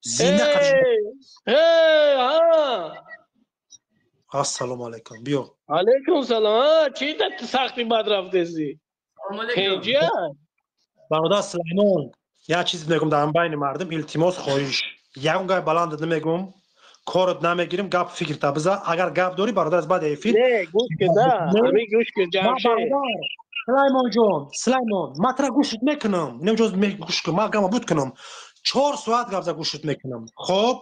Зинда ассалому алайкум, биё. Алайкум салом. Чӣ сахти бад рафтеси? Бародар Сулаймон, як чиз мегум дар байни мардум, илтимос, хоҳиш, ягон гап баланд намегум, корот намегирим, гап фикрта биза. Агар гап дорӣ, бародар, аз баъди эфир. Не, гӯш кида, ҳамин гӯш ки, Ҷамшед. Сулаймон ҷон, Сулаймон, ман тра гӯшт мекунам, инҷо гӯш кун, ман гапа буд кунам. 4 соат гап за гӯшт мекунам. Хоб?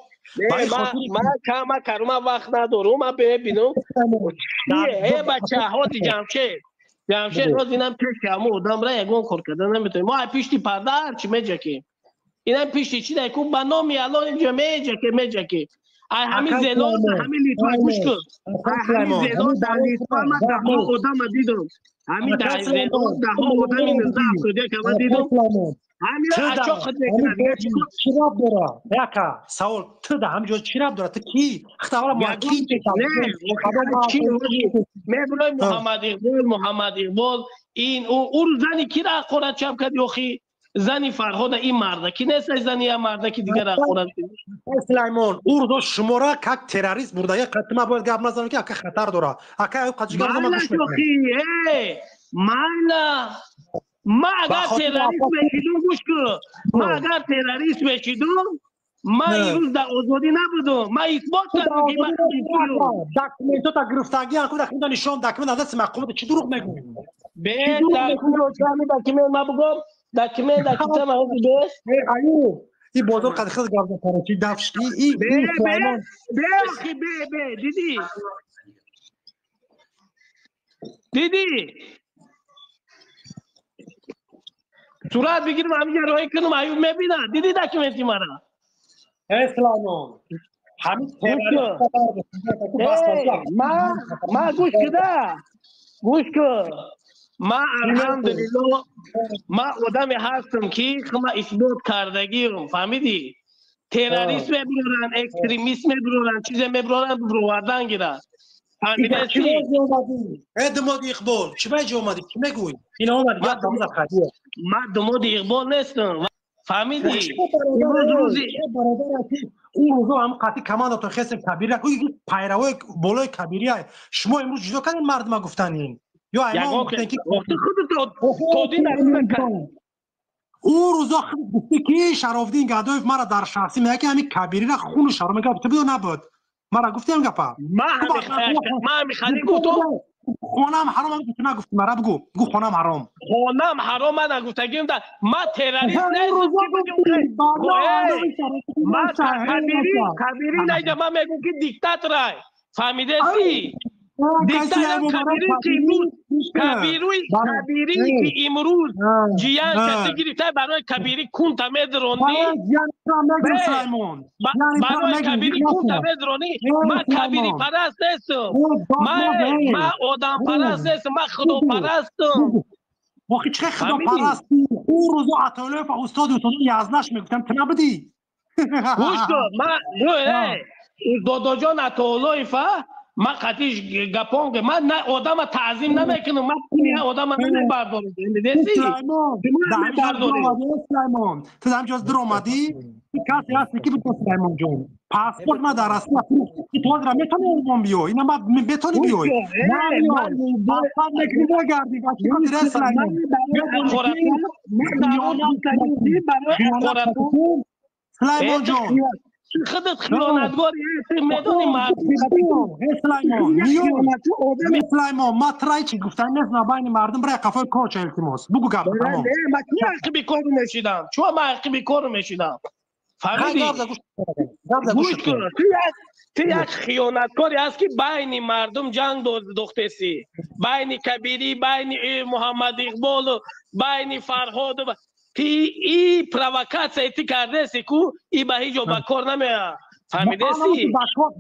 Ман кама карума вақт надорум, ман бибинам. Э бача, ҳози Ҷамшед. Ҷамшед, ҳози инам пеши ҳамон одамра ягон кор карда наметавонем. Мо пишти парда ҳарчи меҷакем. Инам пишти чи дай ку ба номи Аллоҳ инҷо меҷаке, меҷаке. Ай ҳамин зелон, ҳамин Литва гӯш кун. Ай ҳамин зелон дар Литва ман даҳҳо одама дидам. Ҳамин дар зелон даҳҳо одами 1971 ама дидам. Ҳамин ачо худ мекунад. Чӣ рабт дора? Яка савол, ту да ҳамин ҷо чӣ рабт дора? Ту кӣ? Хитавала мо кӣ? Мебинои Муҳаммад Иқбол, Муҳаммад Иқбол ин ӯ зани кира ҳақорат чап кард ёхи? Зани Фарҳода ин марда ки нест, зани я марда ки дигар ҳақорат. Сулаймон, ӯ рӯзо шумора как террорист бурда, як қат ма бояд гап назанам ки ака хатар дора. Ака ай қат гап назанам гӯш мекунам. Э, майла. Ма агар террорист мешидум, гӯш кун. Ма агар террорист мешидум, ма имрӯз дар озодӣ набудум. Ма исбот кардам ки ман документота гирифтагӣ, аку документа нишон, документ аз дасти мақомот, чӣ дурӯғ мегӯӣ? Бе, документ ма бугом, документ документ ма ҳозир бес. Э, аю, и бозор қад хел гап зад, чи дафшки, и Сулаймон. Бе, охи, бе, бе, дидӣ? Дидӣ? Сурат бигирам, ҳаминҷа роҳӣ кунам, аюб мебинад. Дидӣ документи мара? Э, Сулаймон, ҳамин террорист. Ма гӯш кида, гӯш кун. Ма алҳамдулилло, ма одаме ҳастам ки ма исбот кардагиам, фаҳмидӣ? Террорист мебуроранд, экстремист мебуроранд, чизе мебуроранд, бировардан гиранд. Фаҳмидаси? Э, думоди Иқбол, чӣ ба ҷо омадӣ? Чӣ мегӯӣ? Ин омадӣ, гап дамза хадӣ. Ма думоди Иқбол нестам. Фаҳмидӣ? Имрӯз рӯзи ӯ рӯзо ҳам қатъи командатон хесем Кабирия, пайравои болои Кабирия. Шумо имрӯз ҷудо кардед мардума гуфтанин. Ё аймон гуфтен ки ӯ рӯзо гуфти ки Шарофдин Гадоев мара дар шахсӣ мега ки ҳамин Кабирира хуну шаро мега, ту бидо набуд. Мара гуфти ҳам гапа? Ма ҳамихали гуфтум. Хонам ҳаром ҳам гуфти, нагуфти мара бугу. Бугу хонам ҳаром. Хонам ҳаром ма нагуфтагим да. Ма террорист нестам. Ма Кабири, Кабири найда ма мегум ки диктаторай. Фаҳмидаси? Диктатор Кабири ки имрӯз Кабири, Кабири ки имрӯз ҷиян каси гирифта барои Кабири кунта медронӣ. Барои Кабири кунта медронӣ. Ма Кабири параст нестам. Ма одампараст нестам, ма худопарастам. Охи чӣ худопарастӣ? Ӯ рӯзо Атоуллоев устоди устоди язнаш мегуфтам, ту набудӣ? Гӯш кун, ма додоҷон Атоуллоева ма қатиш гапон, ман на одама таъзим намекунам, ман одама намебардорам. Медеси? Сулаймон, ту дар ҳамҷоз дур омадӣ, касе ҳасти ки бито Сулаймон ҷон. Паспорт ма дар Россия фурӯхт. Ту ҳозира метавонӣ Олмон биёй? Ина ма метавонӣ биёй? Паспорт мекунӣ мегардӣ. Ба чӣ хотир, Сулаймон? Сулаймон ҷон, худат хиёнаткори ҳастӣ, медонӣ мардум. Сулаймон, Сулаймон, ма трай чӣ гуфтан нест на байни мардум, бирай қафои корча, илтимос. Бугу гап тамом. Ма чӣ ҳаққи бикору мешидам? Чӣ ма ҳаққи бикору мешидам? Фаҳмидӣ? Гӯш кун, ту як хиёнаткоре ҳаст ки байни мардум ҷанг дохтесӣ. Байни Кабирӣ, байни Муҳаммад Иқболу, байни Фарҳоду ти и провокатсия ти кардеси ку и ба ҳеҷ ҷо ба кор намеояд. Фаҳмидаси?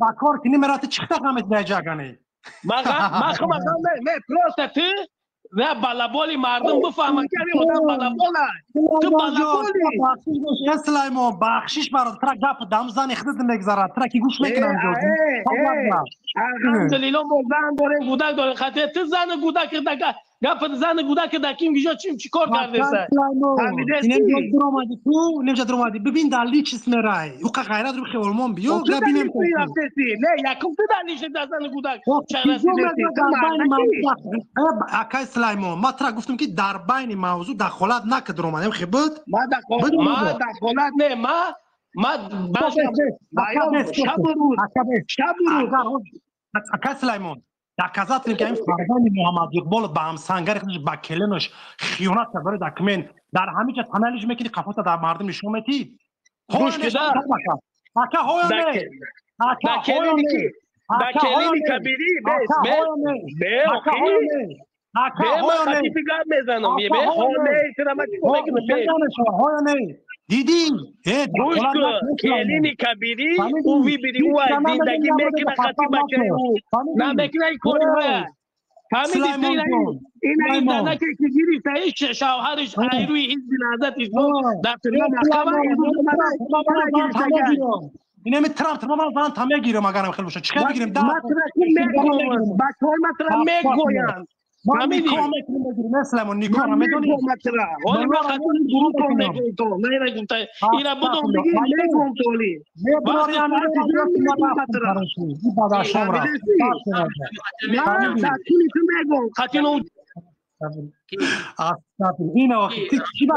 Ба кор ки намеравад, ту чӣ хел намедиҳӣ ҷагане? Ма не, просто ту на балаболи мардум бифаҳманд ки ҳамин одам балабола. Ту балаболи. Сулаймон, бахшиш бародар, тра гап дам зани худат мегзарад, тра ки гӯш мекунам ҷо. Алҳамдулилло, мо зан дорем, гудак дорем. Хати ту зану гудак Гап зани гудака да ким гижо чим чӣ кор кардеса? Инем дуромади ту, немҷа дуромади. Бибин дар личис мерай. Уқа ғайрат рухи олмон биё, габинем. Не, якум ту дар личис дар зани гудак. Акай Сулаймон, ма тра гуфтам ки дар байни мавзӯъ дахолат нака дуромадем, хе буд? Ма дахолат не, ма шабу рӯз. Акай Сулаймон, доказательно ки ин фарзанди Муҳаммад Иқбол ба ҳамсангари худаш, ба келинаш хиёнат кард барои документ. Дар ҳамин ҷа таналиш мекунӣ, қафота дар мардум нишон метӣ. Ака, ҳоё не? Ака, ҳоё не? Да келини кабирӣ бес бе Ака, ҳоё не? Гап мезанам, бе ҳо не, тира ма чӣ мекунам, бе? Ҳоё не? Дидӣ? Гӯш кун, келини кабирӣ ӯ вибири ӯ ай зиндагӣ мекуна хати бачаи ӯ намекуна и кори вая. Фаҳмиди? Ина ин занаке ки гирифта иш шавҳариш айрӯи ҳизби Наҳзат Ислом дар тирма маҳкама. Инами Трамп тирма ман зан та мегирам, агарам хел боша. Чӣ хел бигирем? Бачаҳои матра мегӯянд. Фаҳмидӣ? Сулаймон, никоҳ медонӣ? Ҳоли ман хатои гурӯҳтон мегӯям то наира гуфта ира будом диги мегӯям то оли. Ман ту мегӯям хатино. Ина охи ти чӣ ба